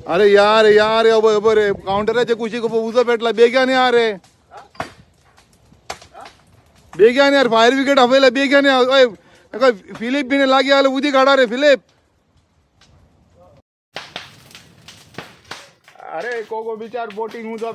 अरे यार यार बरे काउंटराच्या कुशीक उजो पेटला. बेग्यान या रे, बेग्यान यार. फायर ब्रिगेड आपयला, बेग्यान या. हय फिलीप बीन लागीं आले, उदीक हाडा रे फिलीप. अरे कोगो बिचार बोटिंग उजो.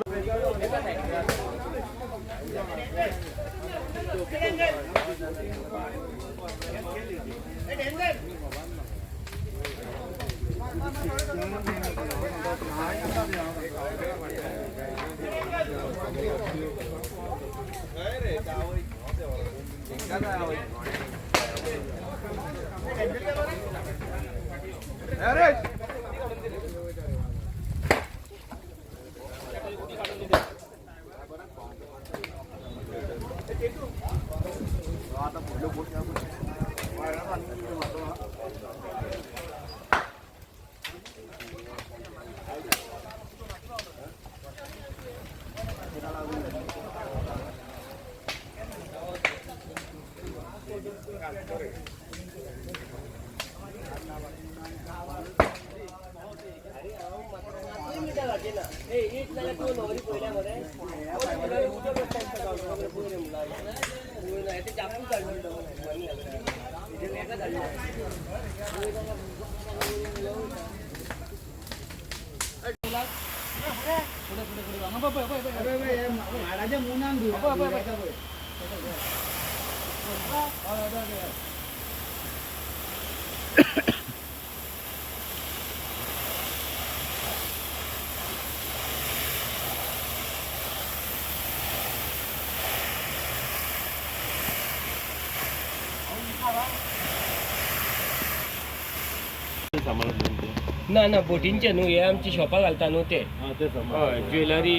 ना ना, बोटींचे न्हू, हे आमची शॉपां घालता न्हू ते. हय, ज्वेलरी,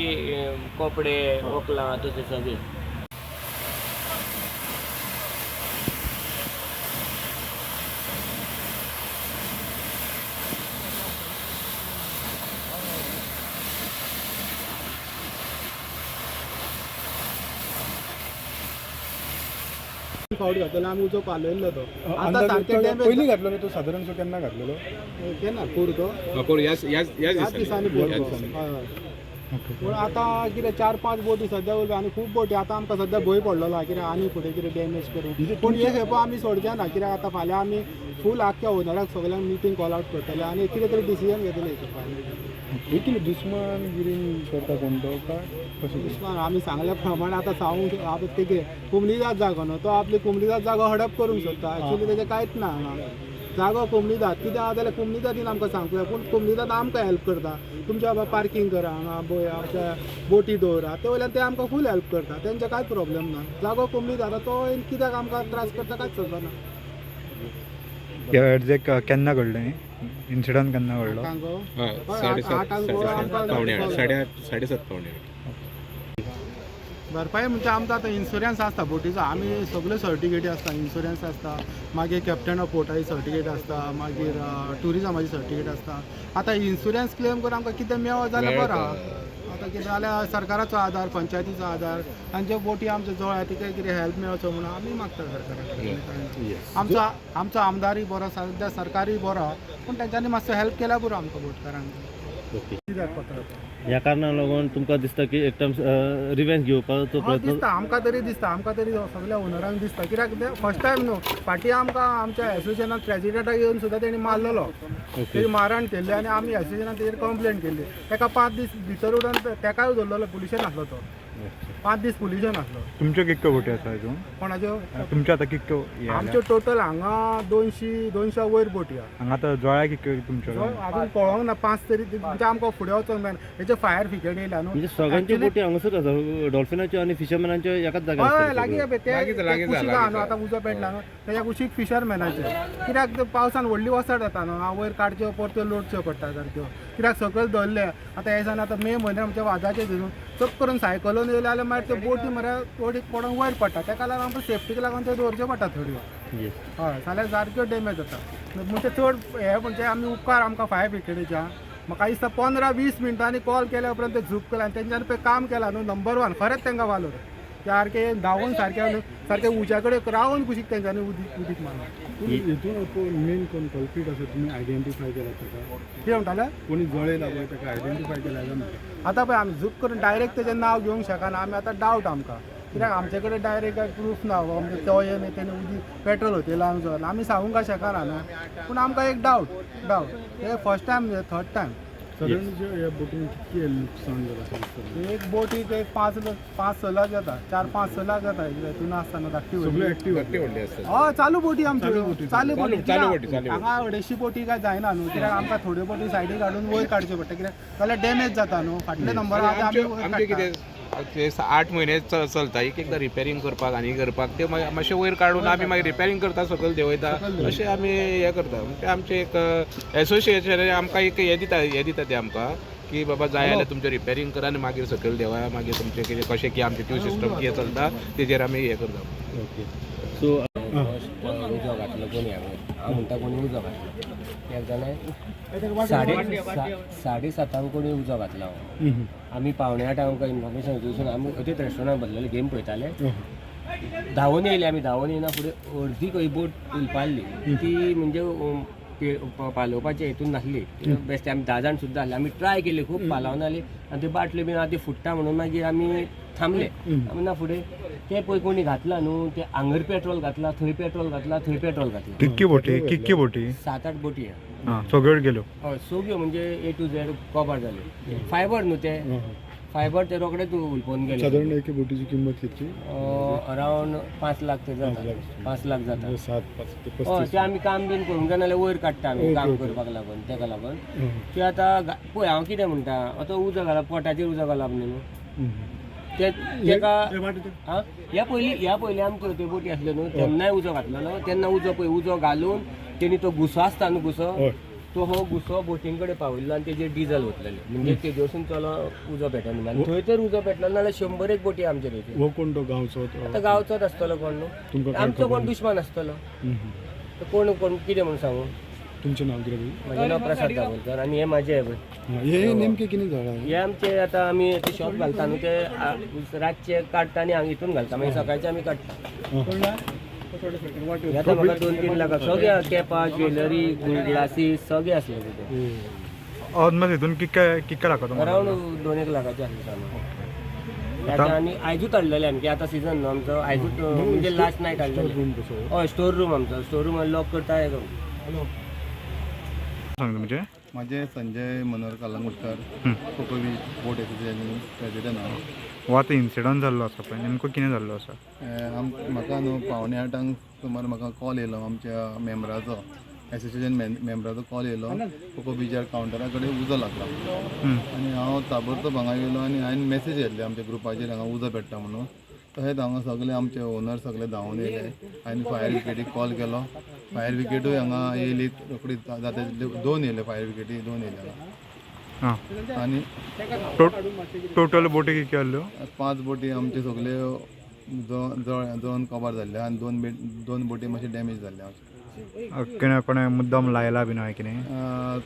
कपडे, वकलां तशें सगळें. फावट घातलेलो आमी, उजो पालयल्लो तो. आतां सारकें डॅमेज. पयलीं घातलेलो तो सादारण सो केन्ना घातलेलो? केन्ना पूर तो ह्याच दिसांनी पूर तो. हय हय. पूण आतां कितें 4-5 बोटी सद्या उरल्यो आनी खूब बोटी. आतां आमकां सद्या भंय पडलेलो आहा कित्याक आनी फुडें कितें डॅमेज करूं. पूण हे खेपो आमी सोडचे ना, कित्याक आतां फाल्यां आमी फूल आख्ख्या ओनराक सगळ्यांक मिटींग कॉल आवट करतले आनी कितें तरी डिसिजन घेतले हेचेर फायनल. हे कितें दुस्मान गिरीन करता कोण तो काय कशें? दुस्मान आमी सांगल्या प्रमाणे आतां सांगूंक आतां ते कितें कोमनीदाद जागो न्हू तो, आपली कोमनीदाद जागो हडप करूंक सोदता. एक्चुली तेजें कांयच ना हांगा. जागो कोमनीदाद कितें आहा जाल्यार कोमनीदादीन आमकां सांगूंक जाय. पूण कोमनीदाद आमकां हेल्प करता, तुमच्या बाबा पार्कींग करा हांगा, आमच्या बोटी दवरा, ते वयल्यान ते आमकां फूल हेल्प करता. तेंचे कांयच प्रॉब्लेम ना. जागो कोमनीदाद, तो कित्याक आमकां त्रास करता कांयच समजना. एक्झॅक्ट केन्ना घडलें हें? इन्सिडंट केन्ना घडलो? आठांक आठांक आमकां 7:30 7:45. भरपाई म्हणजे आमकां आतां इन्शुरन्स आसता बोटीचो, आमी सगल्यो सर्टिफिकेटी आसता, इन्शुरन्स आसता, मागीर कॅप्टन ऑफ पोर्टाची सर्टिफिकेट आसता, मागीर ट्युरिजमाची सर्टिफिकेट आसता. आतां इन्शुरन्स क्लेम करून आमकां कितें मेळत जाल्यार बरो आहा. आतां कितें जाल्यार सरकाराचो आदार, पंचायतीचो आदार, तांच्यो बोटी आमच्यो जवळ आहा तिका कितें हेल्प मेळचो म्हणून आमी मागता सरकारा कडेन. आमचो आमचो आमदारूय बरो, सद्या सरकारूय बरो आहा, पूण तेंच्यांनी मातसो हेल्प केल्यार पुरो आमकां बोटकारांक. कित्याक पत्र ह्या कारणाक लागून तुमकां दिसता की एकदम रिवेंज घेवपाचो हय, प्रयत्न? दिसता आमकां तरी, दिसता आमकां तरी, सगल्या ओनरांक दिसता. कित्याक ते फर्स्ट टायम न्हू, फाटीं आमकां आमच्या एसोसिएशनान प्रेजिडेंटाक येवन सुद्दां तेणी मारलेलो. तेणी मारहाण केल्ली आनी आमी एसोसिएशनान तेजेर कंप्लेन केल्ली. तेका 5 दीस भितर उडोवन तेकाय दवरलेलो, पुलिशेन आसलो तो, 5 दीस पुलिशेन आसलो. तुमच्यो कितक्यो बोटी आसा हितून? कोणाच्यो? तुमच्यो आतां कितक्यो हे आल्या? आमच्यो टोटल हांगा 200 वयर बोटी आहा. हांगा आतां जोळ्या कितक्यो तुमच्यो? जो अजून कळोंक ना, 5 तरी. म्हणजे आमकां फुडें वचोंक मेळना, हेचे फायर ब्रिगेड येयला न्हू. म्हणजे सगळ्यांच्यो बोटी हांगासर आसा, डॉल्फिनाच्यो आनी फिशरमॅनाच्यो एकाच जाग्यार हय, आसतल्यो लागीं सगळ्यो. ते ते कुशीक आहा न्हू, आतां उजो पेटला न्हू तेज्या कुशीक फिशरमॅनाचे. कित्याक ते पावसान व्हडली वसाड जाता न्हू, हांगा वयर काडच्यो परत्यो लोडच्यो पडटा सारक्यो. कित्याक सकयल दवरले आतां हे दिसांनी, आतां मे म्हयन्यान आमच्या वाजाचे दिसून चप करून सायकलून येयले जाल्यार मागीर ते बोटी मरे बोटी पडोन वयर पडटा. तेका लागून आमकां सेफ्टीक लागून त्यो दवरच्यो पडटा थोड्यो. हय, जाल्यार सारक्यो डॅमेज जाता. म्हणजे चड हे म्हणजे आमी उपकार आमकां फायर ब्रिगेडीच्या. म्हाका दिसता 15-20 मिनटांनी कॉल केल्या उपरांत ते झूप केला आनी तेंच्यांनी पळय काम केलां न्हू, नंबर 1. खरेंच तांकां वालोर. सारकें धांवून सारकें सारकें उज्या कडेन रावन कुशीक तेंच्यांनी उदीक उदीक मारलें. पूण हितून मेन कोण कल्पीट आसा तुमी आयडेंटिफाय केला ताका? कितें म्हणटाले? कोणी जळयला पळय ताका आयडेंटिफाय केला काय म्हणटा? आतां पळय आमी झूक करून डायरेक्ट तेजें नांव घेवंक शकना आमी, आतां डावट आमकां, कित्याक आमचे कडेन डायरेक्ट काय प्रूफ ना. म्हणजे तो हे न्ही तेणी उदीक पेट्रोल ओतयलां आमचो, आमी सांगूंक काय शकना न्हू, पूण आमकां एक डावट डावट हे फर्स्ट टायम न्ही, थर्ड टायम. सादारण ह्या बोटीन कितके लुकसाण जाला अशें दिसता? एक बोटीक एक 5-6 लाख जाता, 4-5-6 लाख जाता. हितून आसतना धाकटी सगळे व्हडली. एक्टीव? हय, चालू बोटी आमच्यो, चालू बोटी. हांगा अडेचशी बोटी काय जायना न्हू, कित्याक आमकां थोड्यो बोटी सायडीक हाडून वयर काडच्यो पडटा, कित्याक जाल्यार डॅमेज जाता न्हू. फाटले नंबर आमी वयर आमचें काडटा. कितें ते 8 म्हयने चलता, एक एकदां रिपेरींग करपाक आनी करपाक ते मागीर मातशें वयर काडून आमी मागीर रिपेरींग करता, सकयल देंवयता, अशें आमी हें करता. म्हणजे आमचें एक एसोसिएशन आमकां एक हें दिता, हें दिता ते आमकां की बाबा जाय जाल्यार तुमचें रिपेरींग करा आनी मागीर सकयल देंवया, मागीर तुमचें कितें कशें की आमचें ट्यू सिस्टम कितें चलता तेजेर आमी हें करता. ओके, सो फर्स्ट उजो घातलो कोणी हांवें, हांव म्हणटा कोणी उजो घातलो एक जाणां 7:30 कोणी उजो घातला हो. आमी 7:45 आमकां इन्फॉर्मेशन वचून आमी अथंयच रेस्टॉरंटान बसलेले, गेम पळयताले. धांवून येयले आमी, धांवून येयना फुडें अर्दी खंय बोट उलपाल्ली ती, म्हणजे पालोवपाच्या हितून नासली. बेश्टे आमी 10 जाण सुद्दां आसले, आमी ट्राय केली खूब, पालोवना जाली आनी त्यो बाटल्यो बीन आहा त्यो फुट्टा म्हणून मागीर आमी थांबले. आमी ना फुडें ते पळय कोणी घातला न्हू ते हांगर पेट्रोल घातला, थंय पेट्रोल घातला, थंय पेट्रोल घातला. कितकी बोटी, कितकी बोटी? 7-8 बोटी आहा. हां, सगळ्यो गेल्यो? हय, सगळ्यो, म्हणजे ए टू झेड कबार जाल्यो. फायबर न्हू ते, फायबर ते रोखडेच हुलपोवन गेले. सादारण एके बोटीची किंमत कितकी? अरावंड 5 लाख तरी जाता, 5 लाख जाता. म्हणजे सात पाच ते हय. 35. ते आमी काम बीन करूंक जाय नाल्यार वयर काडटा आमी काम करपाक लागून, तेका लागून ते आतां पळय हांव कितें म्हणटा, आतां उजो घालप, पोटाचेर उजो घालप न्ही ते तेका. आं, ह्या पयलीं आमच्यो त्यो बोटी आसल्यो न्हू, तेन्नाय उजो घातलेलो. तेन्ना उजो पळय, उजो घालून तेणी तो घुसो आसता न्हू घुसो, तो हो घुसो बोटीं कडेन पावयल्लो आनी तेजेर डिजल ओतलेलें, म्हणजे तेजेरसून चलो उजो पेटना. आनी थंय तर उजो पेटलो नाल्यार 100 एक बोटी आमचे थंय. हो कोण तो गांवचो तो? आतां गांवचोच आसतलो कोण न्हू. तुमकां काय आमचो खबर कोण ना? दुश्मन आसतलो तो, कोण कोण कितें म्हणून सांगू. तुमचें नाव कितें भाई? म्हजें नांव प्रसाद दाबोलकर आनी हे म्हाजे पळय. हे नेमकें कितें झाडां? हे आमचे आतां आमी ते शॉप घालता न्हू, ते रातचे काडटा आनी हांगा हितून घालता, मागीर सकाळचे आमी काडटा. हे आतां म्हाका 2-3 लाखां सगळे कॅपां, ज्वेलरी, ग्लासी सगळे आसले तितून. अदमास हितून कितके कितके लाखाचो माल? अरावंड 2 एक लाखाचें आसलें सामान. आतां आनी आयजूच हाडलेलें आमचें, आतां सिजन न्हू आमचो, आयजूच म्हणजे लास्ट नायट हाडलेलें. रूम कसो? हय, स्टोर रूम आमचो, स्टोर रूम लॉक करता हे करून. सांग तुमचें. माझे संजय मनोहर कलंगूटकर, कोको बीच बोट एसोसिएशन प्रेसिडेंट हांव. हो आतां इन्सिडंट जाल्लो आसा पळय, नेमको कितें जाल्लो आसा? म्हाका न्हू 7:45 सुमार म्हाका कॉल येयलो, आमच्या मेंबराचो, एसोसिएशन मेंबराचो कॉल येयलो, कोको बिचार कावंटरा कडेन उजो लागला. आनी हांव ताबडतोब हांगा येयलो आनी हांवें मॅसेज घातली आमच्या ग्रुपाचेर, हांगा उजो पेट्टा म्हणून. तशेंच हांगा सगळे आमचे ओनर सगळे धांवून येयले. हांवें फायर ब्रिगेडीक कॉल केलो, फायर ब्रिगेडूय हांगा येयली रोखडी, जाता तितले दोन येयले, फायर ब्रिगेडी दोन येयले हांगा. आनी टोटल बोटी कितक्यो आहल्यो? पांच बोटी आमचे सगल्यो जळोन कबार जाल्ले आनी दोन बोटी मातशे डॅमेज जाल्ले. कितें कोणें मुद्दम लायला बीन हय कितें?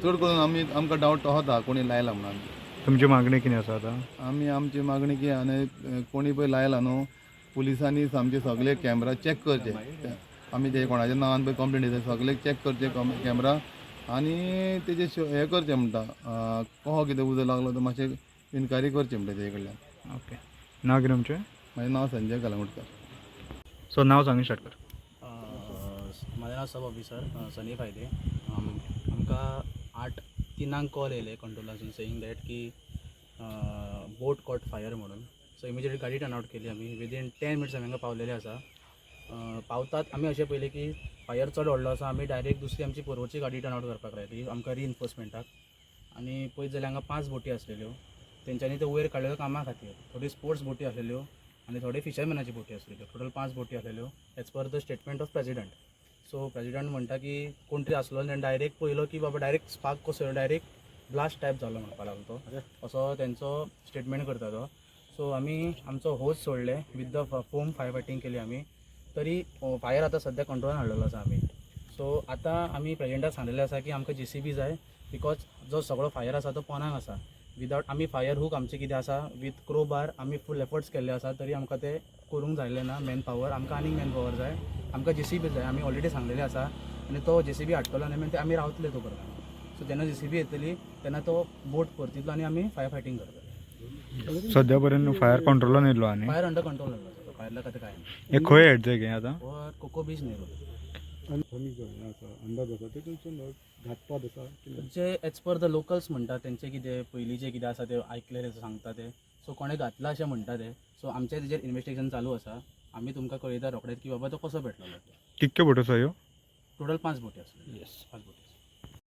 चड करून आमी आमकां डावट तोहोच आहा, कोणी लायला म्हणून. तुमची मागणी कितें आसा आतां? आमी आमची मागणी की आनी कोणी पळय लायला न्हू, पुलिसांनी आमचे सगळे कॅमेरा चॅक करचे. आमी ते कोणाच्या नांवान पळय कंप्लेन दिता, सगळे चॅक करचे कॅमेरा आनी तेजे हें करचें म्हणटा, कहो कितें उजो लागलो तो मातशें इन्क्वायरी करची म्हणटा तेजे कडल्यान. ओके, नांव कितें तुमचें? म्हाजें नांव संजय कलंगुटकर. सो नांव सांगून स्टार्ट कर. म्हाजें नांव सब ऑफिसर सनी फायदे. आमकां 8:03 कॉल येयले कंट्रोलासून सेईंग that की बोट कॉट फायर म्हणून. सो इमिजिएट गाडी टर्न आवट केली आमी, विदीन 10 मिनट्स आमी हांगा पावलेले आसा. पावतात आमी अशें पळयलें की फायर चड व्हडलो आसा. आमी डायरेक्ट दुसरी आमची पोरवरची गाडी टर्न आवट करपाक लायली आमकां रिइन्फोर्समेंटाक. आनी पळयत जाल्यार हांगा पांच बोटी आसलेल्यो, तेंच्यांनी त्यो वयर काडलेल्यो कामा खातीर. थोड्यो स्पोर्ट्स बोटी आसलेल्यो आनी थोडे फिशरमॅनाची बोटी आसलेल्यो. टोटल पांच बोटी आसलेल्यो as per the statement of president. So president म्हणटा की कोण तरी आसलो आनी डायरेक्ट पयलो की बाबा डायरेक्ट स्पार्क कसो डायरेक्ट ब्लास्ट टायप जालो म्हणपाक लागलो तो, असो तेंचो स्टेटमेंट करता तो. सो आमी आमचो होज सोडले, with the foam fire fighting केली आमी, तरी फायर आतां सद्या कंट्रोलान हाडलेलो आसा आमी. सो आतां आमी प्रेजिडेंटाक सांगलेलें आसा की आमकां जेसीबी जाय, because जो सगळो फायर आसा तो पोनाक आसा. विदावट आमी फायर हूक आमचे कितें आसा विथ क्रोबार आमी फूल एफर्ट्स केल्ले आसा तरी आमकां ते करूंक जाल्लें ना. मॅन पावर आमकां आनीक मॅन पावर जाय, आमकां जेसीबी जाय, आमी ऑलरेडी सांगलेलें आसा आनी तो जेसीबी हाडटलो आनी मागीर ते आमी रावतले तो करता. सो जेन्ना जेसीबी येतली तेन्ना तो बोट परतितलो आनी आमी फायर फायटींग करतले. सद्या पर्यंत फायर कंट्रोलान येयलो आनी फायर अंडर कंट्रोल जाल्लो, फायरला खातीर काय ना. हे खंय एडजेक्ट हें आतां? हो कोको बीच नेरूल. आनी जो हें आसा अंदाज आसा तेतून घातपात आसा कितें? जे एज पर the locals म्हणटा तेंचे कितें पयलींचें कितें आसा ते आयकलें सांगता ते, सो कोणें घातलां अशें म्हणटा ते. सो आमचें तेजेर इन्वेस्टिगेशन चालू आसा, आमी तुमकां कळयता रोखडेच की बाबा तो कसो पेटलेलो. कितक्यो बोट आसा ह्यो? टोटल 5 बोटी आसल्यो. 5 बोटी.